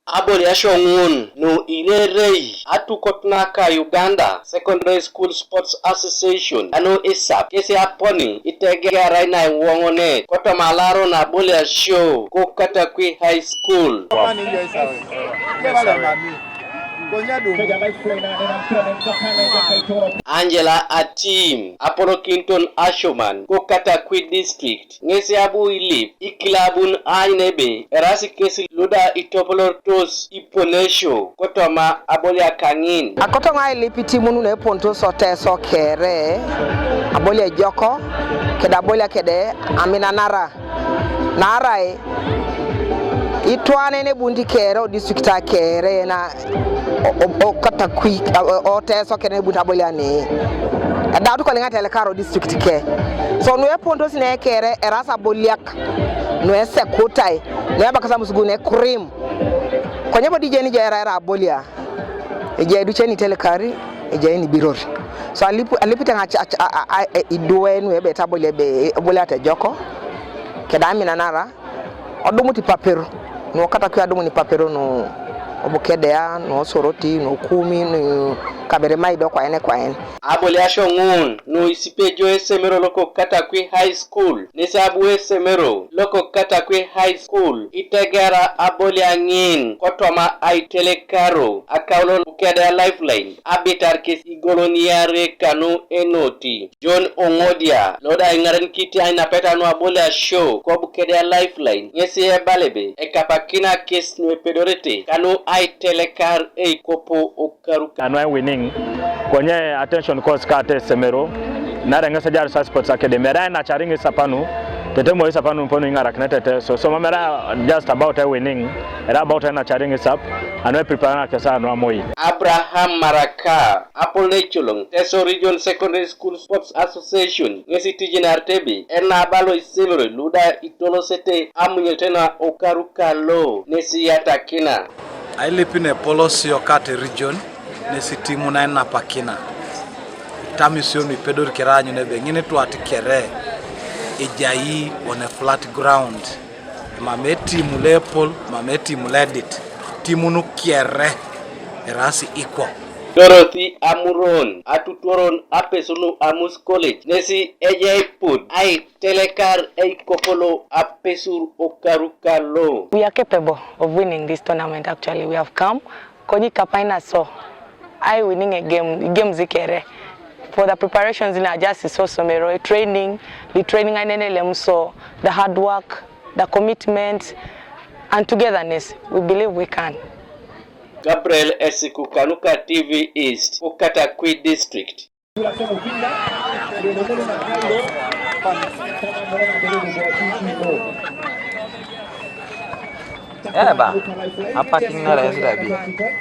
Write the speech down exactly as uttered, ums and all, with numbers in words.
Aboliasio ŋun nu irerei atukot naka Uganda Secondary School Sports Association anu isap kesi aponi itegearai naiwoŋonet kotoma alaro na aboliasio ko Katakwi High School. Angela Atim apolokinton asioman ko Katakwi District ŋesi abu ilip ikilabun aanyun ebe erasi kesi luda itopolortos iponesio kotoma abolia kaŋin. Akotoŋ ailip itimun nu epontos Oteso kere, abolia ejoko, kede abolia kede aminanara. Naarai itwanen ebunit kere o district kere na o, o, o Katakwi, o, o Oteso kere ebunit abolia ni. Edaut koliŋ atelekar o district ke. So nu epontos ne kere eras aboliak, nu esekutai, nu ebakasa musugun ekurim. Konye bo dijeni jo era, era abolia. Ejai duce ni telekari, ejai ni biror. So alipu, alipu teŋ aca, aca, a, a, a, e, idwe nu ebe tabole ebe, e, ebole atejoko. Keda aminanara, odumut ipapero. Nu Katakwi adumun ipapero nu Obukedea, nu Osoroti, nu Kumi, nu Kaberamaido kwaen kwaen. Aboliasio ŋun nu isipejo esemero loko Katakwi High School, nesi abu esemero loko Katakwi High School itegera abolia ŋin kotoma aitelekaro akaulo Bukedea Lifeline abitar kes igolon iare kanu enoti. John Oŋodia, loda iŋarenikit ainapeta nu aboliasio ko Bukedea Lifeline, ŋesi ebala ebe ekapakina kes nu epedorete kanu aitelekar eikopo okaru. Anu ai winning, konye attention course ka ate esemero, nare ŋes ejar sa sports academy, era enacari ŋes apanu, tete moi sapanu ponu iŋarakinete te so, so mam era just about ai winning, era about enacari ŋes ap, anu ai prepare na kesa anu amoi. Abraham Maraka, apol ne icoloŋ Teso Region Secondary School Sports Association, ŋes itijenarete ebe, enaba lo isemero luda itolosete amunyete na okaru kalo, nesi yatakina. Ailipin epolosio kate region, nesi timun ainapakina. Itamisio nu ipedori kere aanyun ebe, ŋin ituat kere, ejai on a flat ground. Mam etimu lepol, mam etimu ledit, timun kere, erasi equal. Dorothy Amuron, atutuoron apesur nu Amus College, nesi ejai pud aitelekar eikopo lo apesur okaru kalo. We are capable of winning this tournament, actually. We have come. Konye kapaina so, I winning a game, games ikere. For the preparations in Ajasi so somero, training, the training I nene lem so, the hard work, the commitment, and togetherness, we believe we can. Gabriel Esiku kanuka T V East, Katakwi District. Eba, apakiŋ nara esirabi.